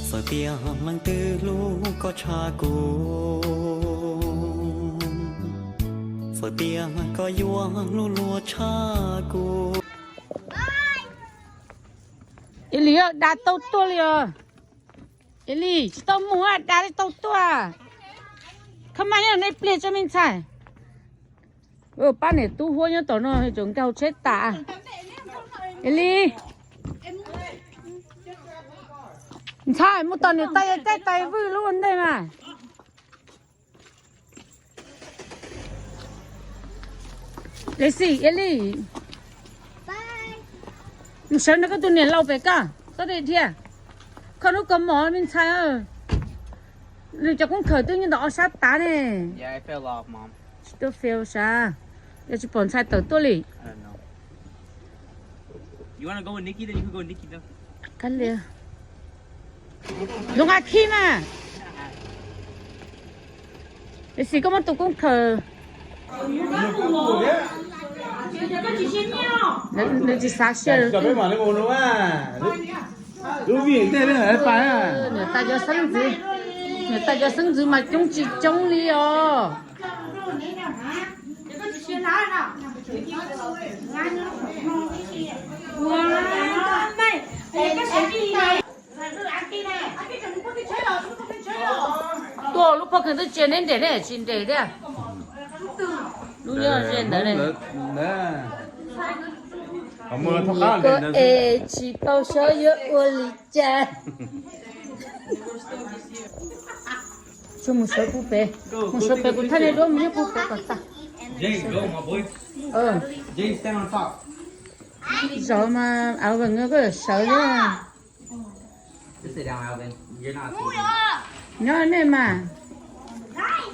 Txawm tias leej twg hlub koj tshaj kuv, txawm tias koj yuav hlub luag tshaj kuv. Ib lis, da tau tuaj li os. Ib lis, tsis tau mus, da tau tuaj. Khab maj nyob nej pliag tso me ntxhais. Pab niam tub huab nyob tom no tseem nkaug tsheb tas. Ib lis, ntxhais mus tom niam tais yawg Kaij tais vwj lub ua ntej mas. Lexi, Ib lis, mus sawv nrog koj tus niam laus pem koj, koj tej dhia. Kho lub kaus mom me ntxhais. Nws cov koob khawm twb nyob ntawm ob sab tav ne. Tsis tuaj fail sav, yog tsis pom ntxhais tawm tuaj li. Zoo nqa khib mas. Lexi, koj muab tus koob khawm. Nws tsis xav share. Niam tais cov xeeb ntxwv, niam tais cov xeeb ntxwv mas coob tsis coob li os. Tuaj lub pob kws twb tsia neb nres ne, tsis nres thiab. Lub nyob ze ntawd ne. Koj es tsis paub seb yuav ua li cas. Tsuas mus sawv pub pem, mus sawv pem kuv thaij nej duab mus nyob pub pem kom tag. Zov mas Alvin koj sawv thiab. Nyob nej mas,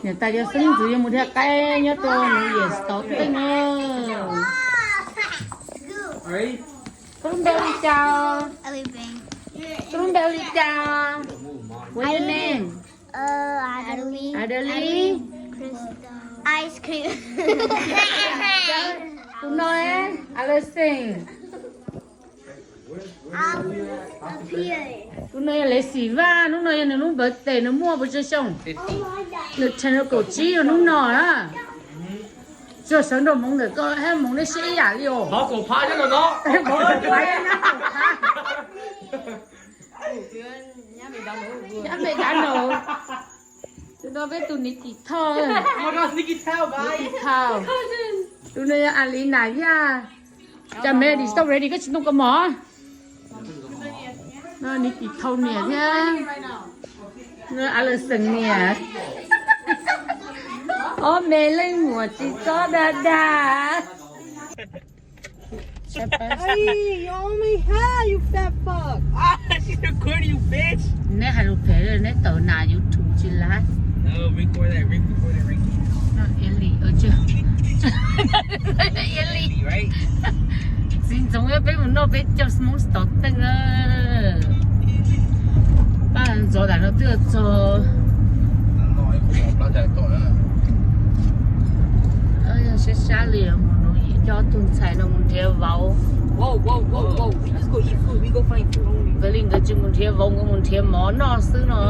niam tais cov xeeb ntxwv yuav mus dhia qaib nyob rau New Year tau teej. Koj lub npe hu li cas? Koj lub npe hu li cas? What's your name? Adeline. Ice cream. Tus no, Alison. Tus no yog Lexi Vaj, hnub no yog nws lub birthday, nws muaj pua tsawg xyoo? Nws txheem rau kaum tsib rau hnub no na. Tsuas sawv nrog Hmoov ntawm koj thiab Hmoov neb siab ib yam li os. Nyab me dab no. Tus no peb tus niv tim thauj. Niv tim thauj. Tus no yog Alina thiab. Cas me dis tau ready koj tsis ntoo kaus mom? Niv tim thauj niam thiab. Alison niam. Ob me leej muam tsis txob dag dag. Hey, you owe me half, you fat fuck. Ah, she's recording you, bitch. Neb hais lus phem, neb tawm nas YouTube tsis laib. Eli, Eli. Txiv ntxoov peb mus noj peb caug Hmoob tov teej na. Paj ntxov tas no twb txog. Yog sab sab li mus no coj tug ntxhais no mus nrhiav vauv. Nkawd li nkawd tsis mus nrhiav vauv, nkawd mus nrhiav mov noj xwb no.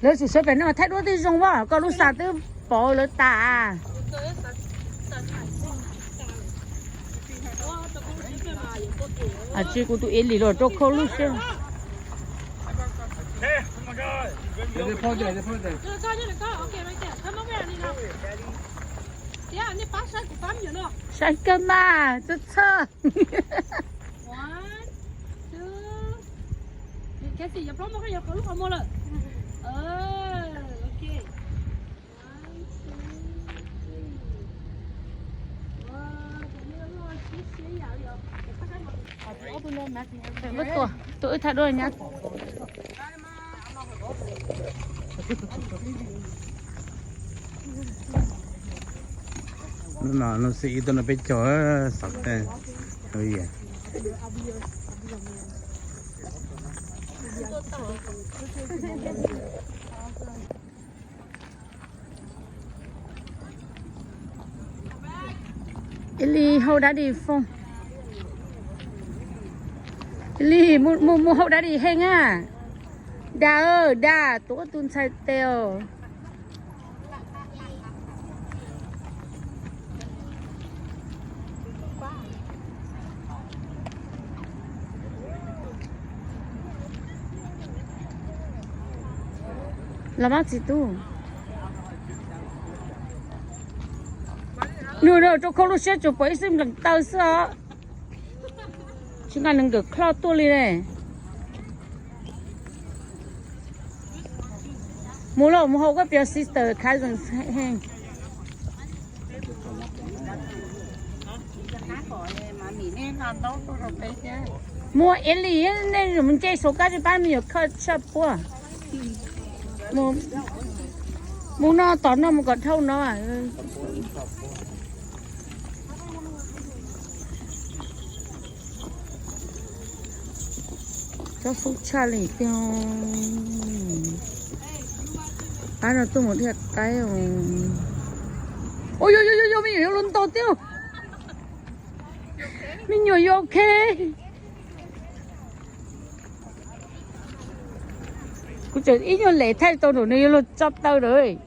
Lawv tsum sawv pem no thaij duab twb zoo as, koj lub xav twb pov lawv tas. Tsis kuv tus Eli los rau khau lub siab. Saib kawg mas, txhawj txhawj. Tua, tua wb thaij duab nyab. Hnub no hnub xiab ib tuaj noj peb caug xav tej. Eli hau dab di phone. Li, mus, mus, mus hauv Daddy Heng a. Dad, Dad, tuav tus ntxhais tes os. Los mas txiv tub. Nws rau khau lub siab tsuas pom ib xib nplees taw xwb os. Tsis nqa nws nkawm clothes tuaj li ne. Mus lauj, mus hauv koj piav sister cousin Heng. Muaj Eli, nej mus nce saum kab tsis pab me nyuam kho tshaj puab. Mus no tom no mus kom dhau no. Tsob fub tshaj li tiag. Pab no tuaj mus dhia qaib. Ua yog yog yog yog, me nyuam yuav luag ntaus tiag. Me nyuam yuav ok. Kuv tseem ib nyuag lem thaij tau nraum nws yuav luag tso taw lawm.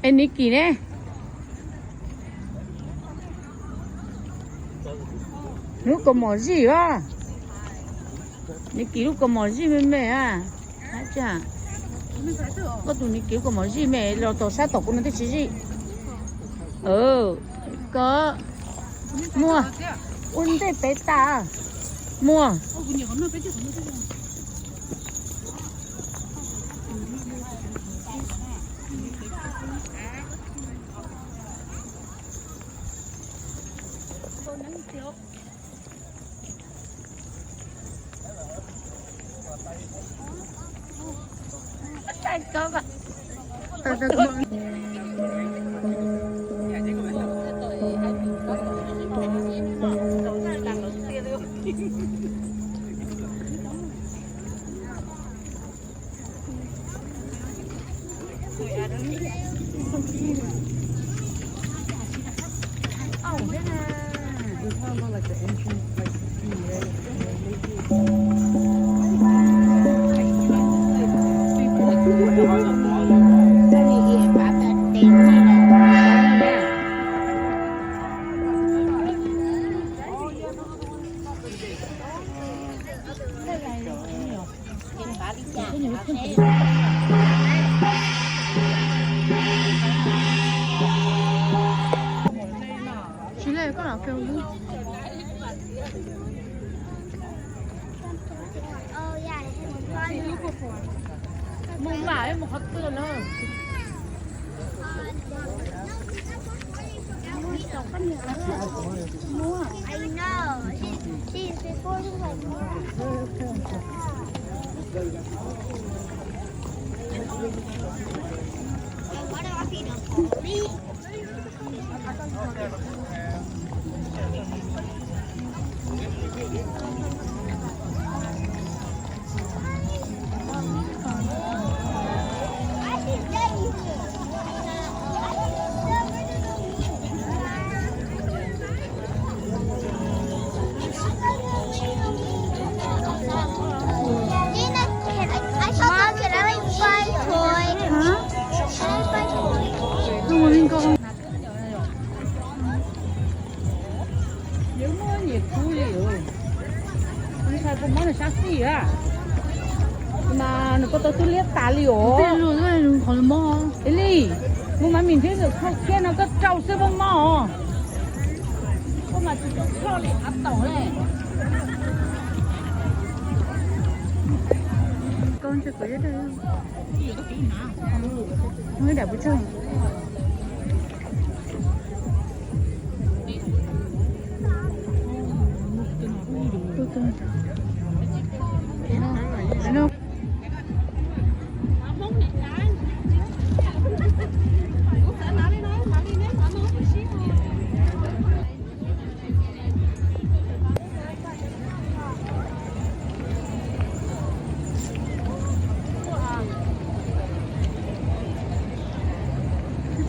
Es Nicky ne? Nws lub kaus mom zij os. Nicky lub kaus mom zij me me a. Koj tus Nicky lub kaus mom zij me los tom sab tom kuv no twb tsis zij. Koj muaj ua ntej pem tas. Muaj. Yuav muaj nyiam kuv li, ntshai puas mob nws sab xij a, mas nws koj tau tub liab tas li os. Li, mus mas mis nrhiav nws kho kiag no koj rau xwb puas mob. Koj mas tsis tau kho li av taum li.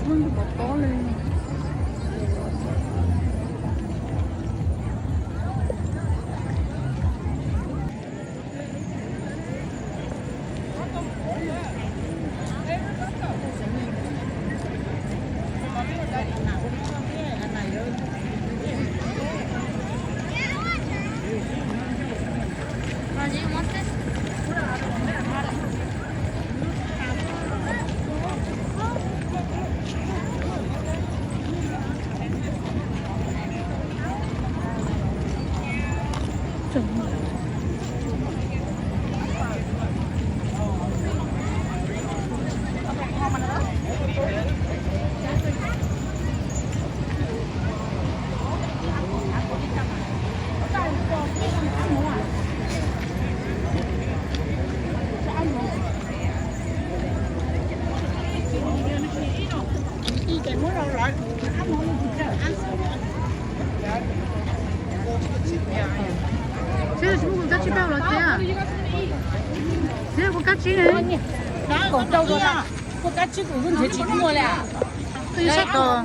Muab tus pov pob li. Seb tsis muaj kab tsib peb los tiag. Seb kuv kab tsib ne. Kuv kab tsib kuv nrhiav tsis muaj li. Twb sab tod.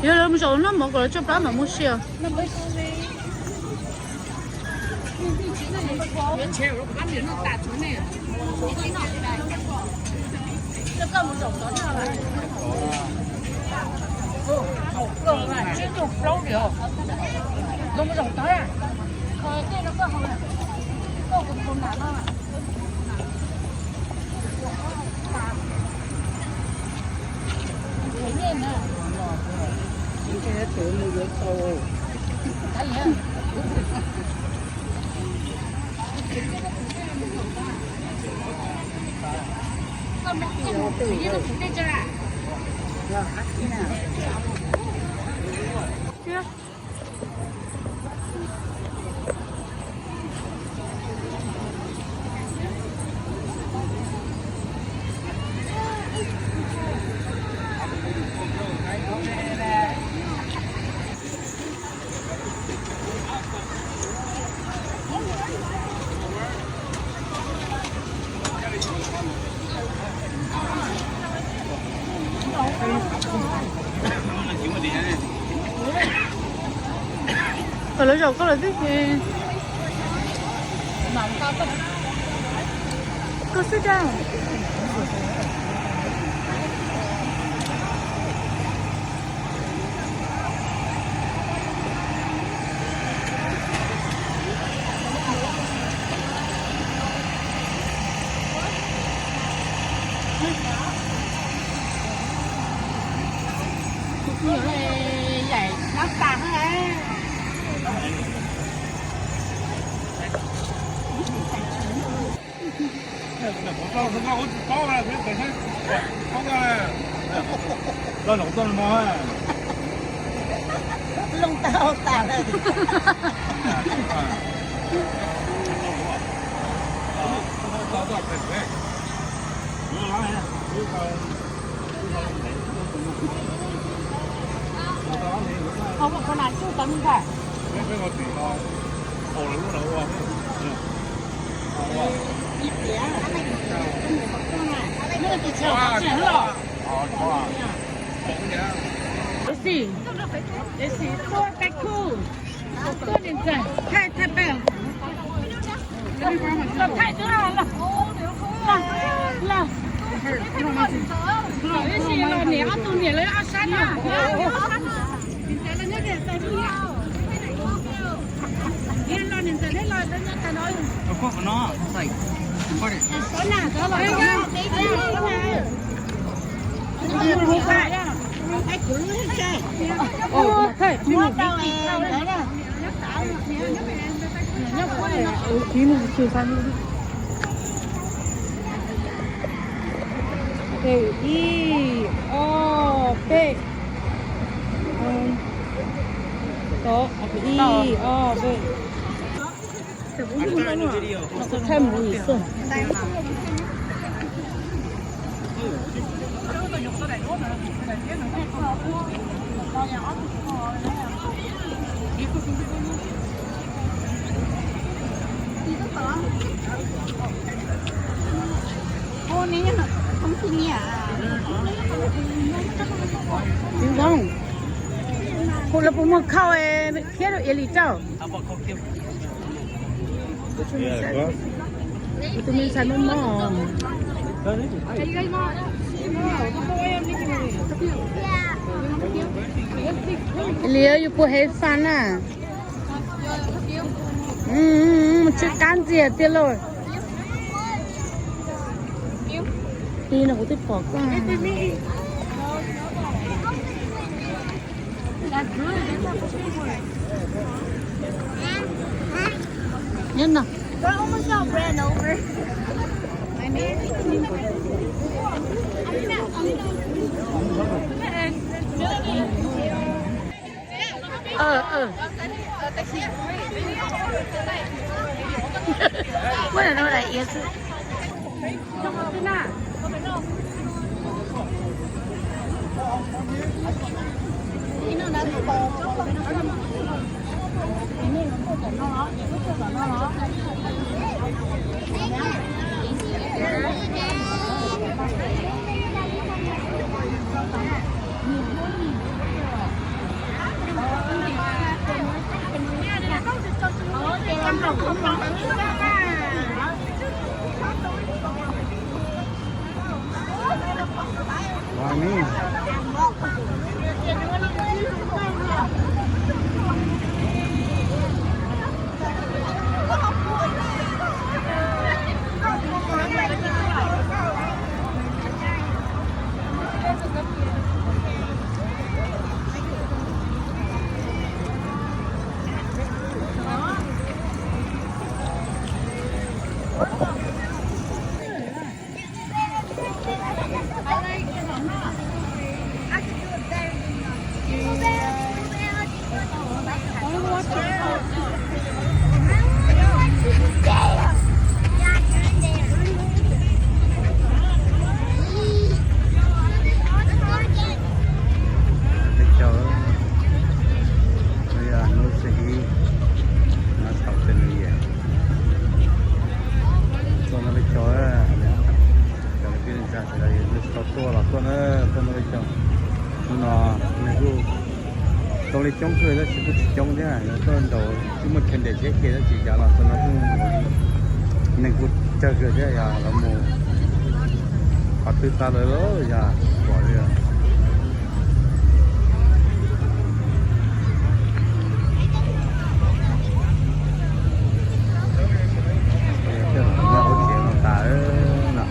Yog lawv mus zaum noj mov kom lawv tsoj plab mam muab siab. Kom lawv zaum koj lawm twb ces. Go sit down. Loj tag tas lawm. Esi, esi, tuaj peb khub, tuaj niam ntxawm, thaij thaij peb. Los thaij twb los, los, los, esi los niam ob tug niam lawv ob sab no. Ib, ob, peb. Ib, ob, peb. Thaij mus ib xwb. Tsis zoo. Kuv los puas muag khau thiab rau iav li rau. Tus me ntxhais mob mob. Liam, yus puas hev fas na? Tsw qab ntxiag tiag lauj. Ti no kuv twb pom koj. Nyob no. Ua no lawm iav xwb. Peb caug, hnub thib ib, no thaum peb nus yam, tuaj no peb caug, cov kwv tij neej tsa sawv daws yog tau tuaj los tuaj na, tuaj no peb caug. Hnub no neeg kuj tau li coob kawg tab sis kuj tsis coob thiab, yog tuaj nraud tsis muaj chaw nres tsheb ces tab sis cas los txog no kuj neeg kuj tsawg kawg thiab, yog los mus qhov twg tas lawm los yog pom li. Nyob hauv tsev no tas no.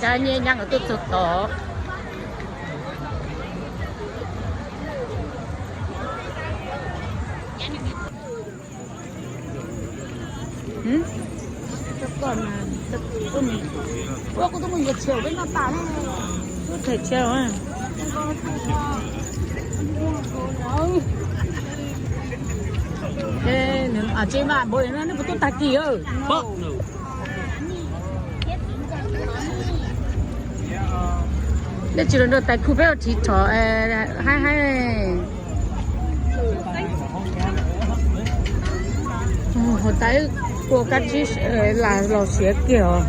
Cov nyiaj nyob nkawd tuaj txog tod. Ua kuv tuaj mus yuav tshev peb noj tas na. Tuaj them tshev. Tsis mas npaum no nej puas tuaj tag kis? Nej tsis los nrog tais khu peb ua thiv rhov haib haib. Hauv tais kua kab tsib los siav kiag os.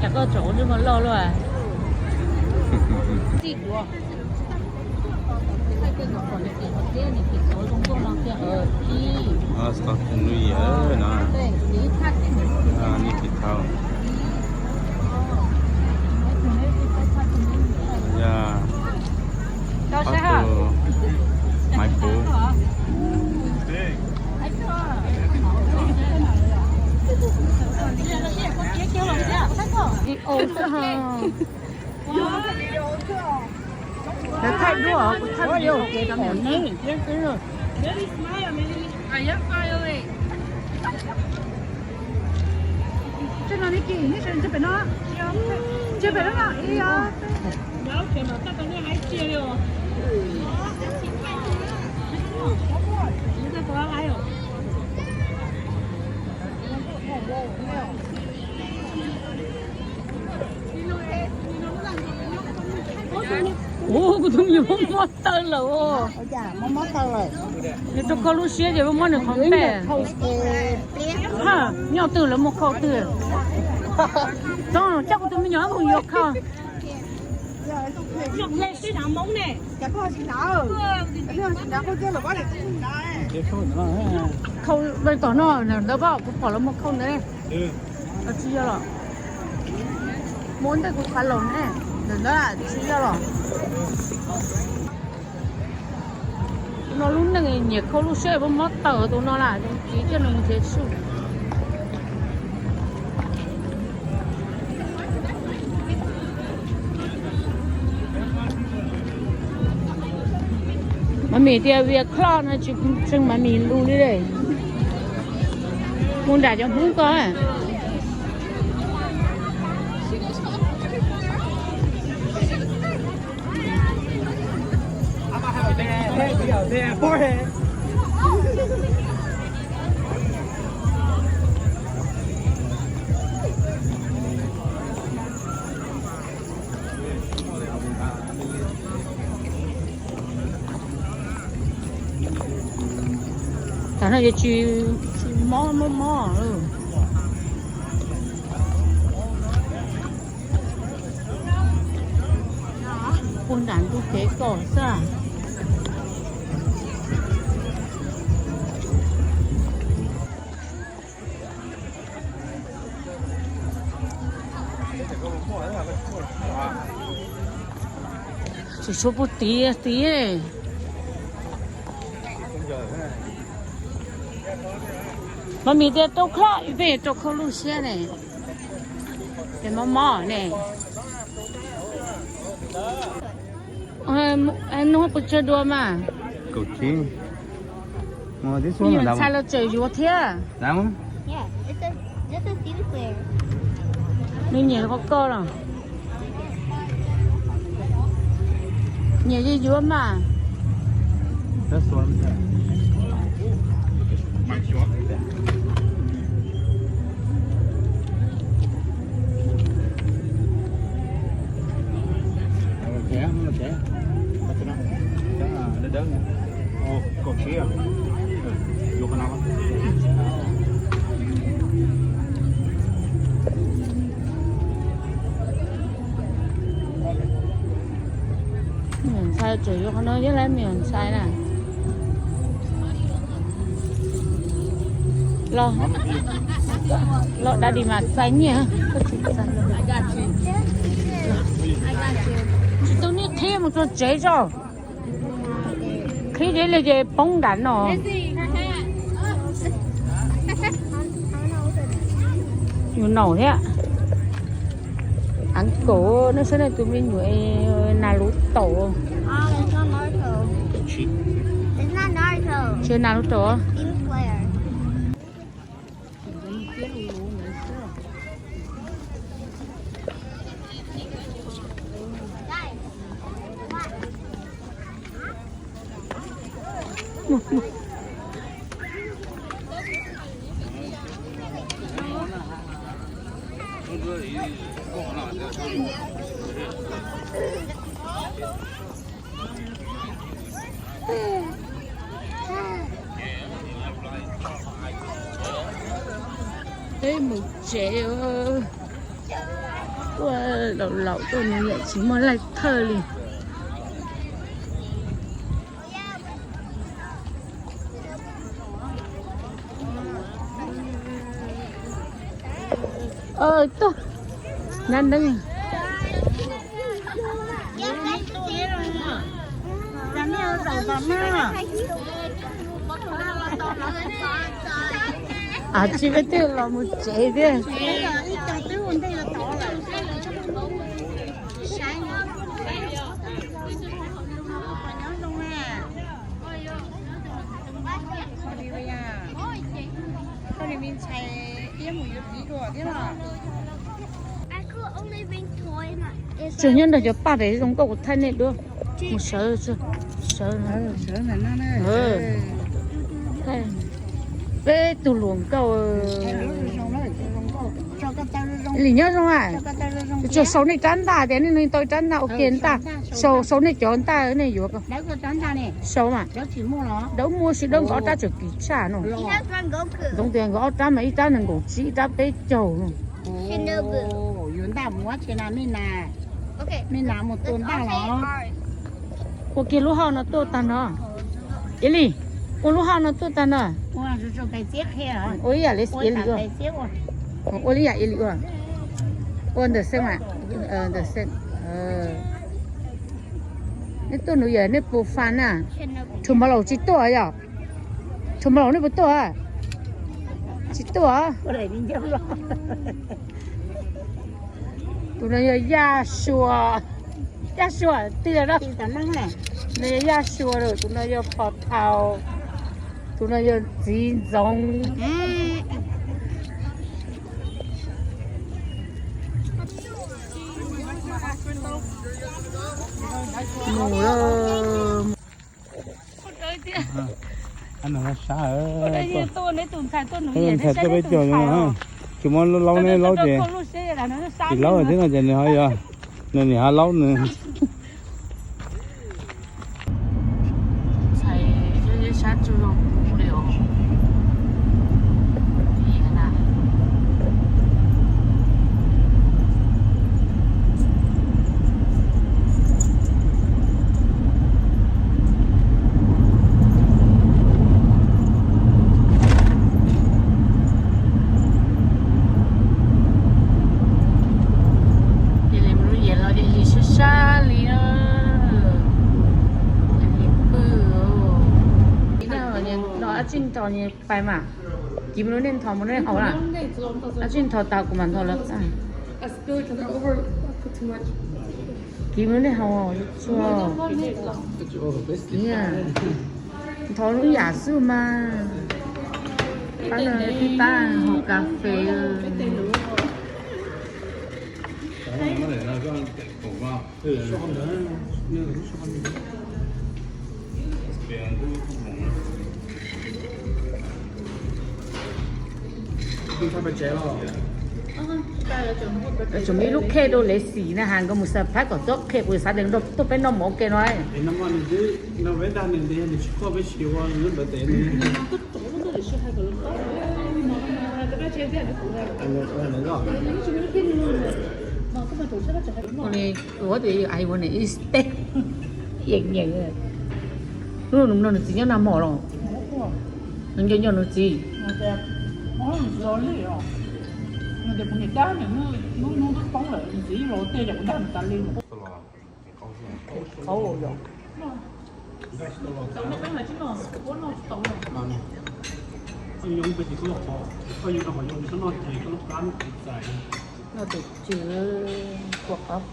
Cas koj tsom ua lub hmo loj luaj? Txij duav. Txoj moo no, nej tis thau. Yog, maiv puv. Lawv thaij duab os, kuv thaij video kev rau niam neb. Tsis no, tsis pem no, tsis pem no, ib os. Ua, kuv tus me nyuam mob mob taw lawm os. Nws rau khau lub siab ces mob nws qhov npej. Nyob twg lawv muaj khau twg. Txog coj kuv tus me nyuam mus yuav khau. Khau tom no ntawd, kuv pom lawv muaj khau ntawd. Tsis yog los, muaj ntej kuv qhav laus ne, ntawm ntawd tsis yog los. Tus no lub neej nyiam khau lub siab, mob mob taw tus no las, txiv coj nws mus nrhiav su. Mami tias via cloud no tsis tseem mami lus li lawm. Mus nram cov Hmoob ko. Tam no ces tsis, tsis mob mob mob. Puag nram ntug kev kom xwb. Tsis tshua puag tid tid. Mami tias rau khau, peb rau khau lub siab ne. Ces mob mob ne. Nug puas tsawg dua mas? Kaum tsib. Ntxhais los tseem yuav thiab. Nws nyiam qhov ko los? Nyiam yuav yuav mas. Me nyuam ntxhais tseem yuav qhov no thiab, lawv me nyuam ntxhais na. Los, los daddy mas txais nyiaj, koj tsis txais. Tsis tau nej qhib mus txog tsev tso. Qhib tsev li ces poob nram no. Nyuam naum thiab. Av kaum, nej saib nej tus me nyuam nas lus taum. Yog nas lub rau. Peb mus tsev, ua laus laus tuaj nws yam tsis muaj laij thawj li. Tuaj, nab neeb. Tsis peb twb los mus tsev thiab. Tsuas nyob nrog cov paj pem zoo nkauj kuv thaij nej dua. Mus sawv, sawv. Peb tug hluas nkauj. Lim nyob zoo a. Tsuas sau nej rab ntaj tias nej nug tau rab ntaj ua ke ntaj. Sau, sau nej cov ntaj nej yuav. Sau mas. Dawb muaj sib dawb nkawd ob rab tseem kim tshaj no. Ntxoov tias nkawd ob rab mas ib rab nees nkaum tsib ib rab peb caug no. Ua kiag lub hauj no tuaj tag nrho. Ib li, ua lub hauj no tuaj tag nrho. Ua ib yam li ib li ua. Ua li yam ib li ua. Ua ntawm xeeb mas. Ntawm xeeb. Nej tuaj nuv yam nej puas fan na? Tshua mov laus tsis tuaj yom? Tshua mov laus nej puas tuaj? Tsis tuaj. Tus no yog Yaj Sua. Yaj Sua tiag na. No yog Yaj Sua lawm, tus no yog Pov Thau, tus no yog Txiv Ntxoov. Mus lawm. Tus ntxhais tuaj peb caug, tsis muab laub neb laub ces, tsis laub thiab no ces nws ho yog, nws nim ho laub nws. Ces li mus lub yev los ces li sab sab li, li pw. No ab tsi nthos pais mas, kiv mus lub nej nthos mus nej haus na. Ab tsi nthos tas kuv mam nthos lawm. Kiv mus lub nej haus txhua. Nthos lub yam xwb mas. Pab no tib pab haus kas fes. Tseem muaj ib lub khej rau Lev Xis na, has nkawd mus xav phab kom txob khej, kuv xav tias tuaj peb noj mov ua ke no. Ua li, ua tias I want to eat steak. Yeej nyeem. Hnub no nws txiv nyob nag hmo los? Nws nco nco nws txiv. Noj tus tswv kua qab.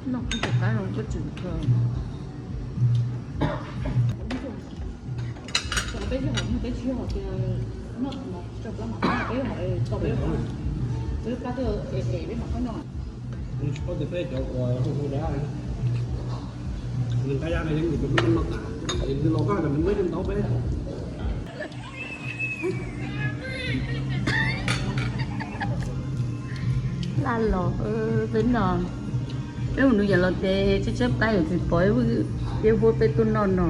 Noj kuj tus qab zoo koj tseem kawg. Peb tsis yog hais tias noj tau plab mas peb hais tau peb plab, peb plab twb es es peb mam noj. Tsis paub tias peb cov uas hu hu dab, nws nqa ya no yeej mus rau peb noj tas, es nws los koj hais tias nws muaj ib tug ntaub peb. Laj los peb no, peb mus nug yam los ces tseb tseb plab yuav tsis pom peb huab peb tuaj noj no.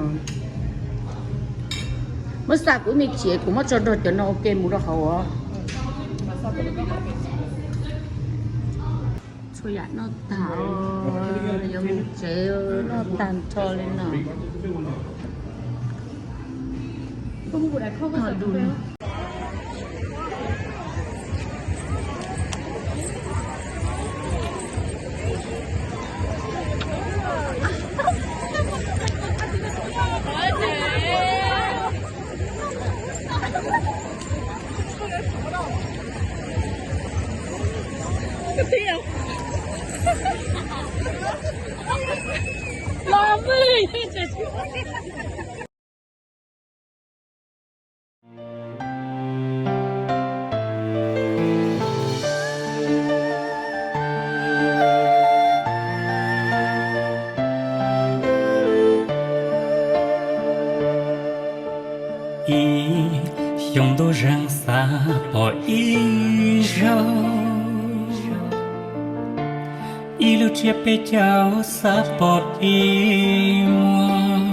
Muab xa kuv me tsiav kuv muab tso nrog cov no ua ke mus rau hauv os. Txhua yam noj tag, yuav mus tsev noj tag nrho li no. Ib xyoo ntuj zeeg xav pom ib zaug, ib lub tsiab peb caug xav pom ib muag.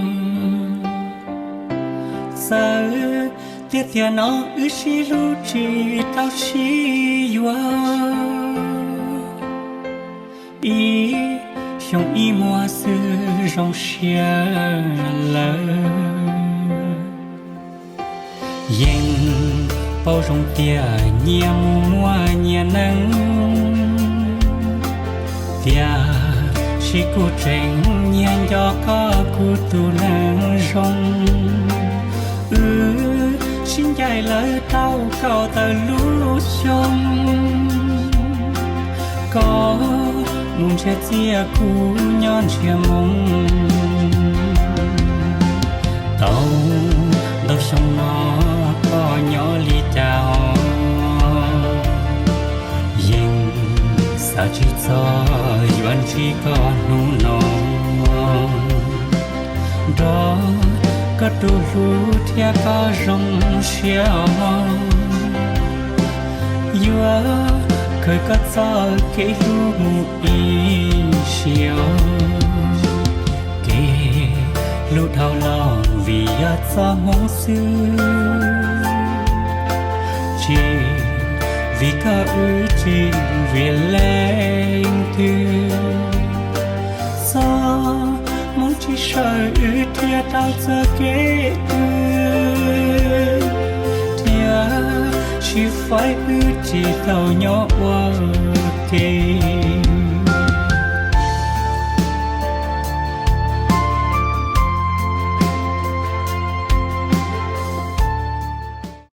Txawm tiag tiag no wb sib hlub tsis tau sib yuav, ib xyoo ib muag xwb zoo siab lawm. Yeej paub zoo tias nyias mus muaj nyias neej, tiam sis kuv tseem nyiag nco koj kuv tus neeg zoo. Wb sib ncaim lawm tau kaum tawm lub xyoo, koj mus nrhiav txiaj kuv nyob nrhiav moo. Tau ntau xyoo no koj nyob li cas, yeej xav tsis txog yuav ntsib koj hnub no. Nrog koj tus hlub thiab koj zoo siab os, yuav khawb koj txoj kev hlub mus ib sim os. Kev hlub dhau los vim yog txoj hmoov xwb, tsis vim koj wb tsis vim leej twg. Txoj hmoov tsis sawv wb thiaj tau txoj kev twg, thiab tsis faib wb tsis tau nyob ua ke.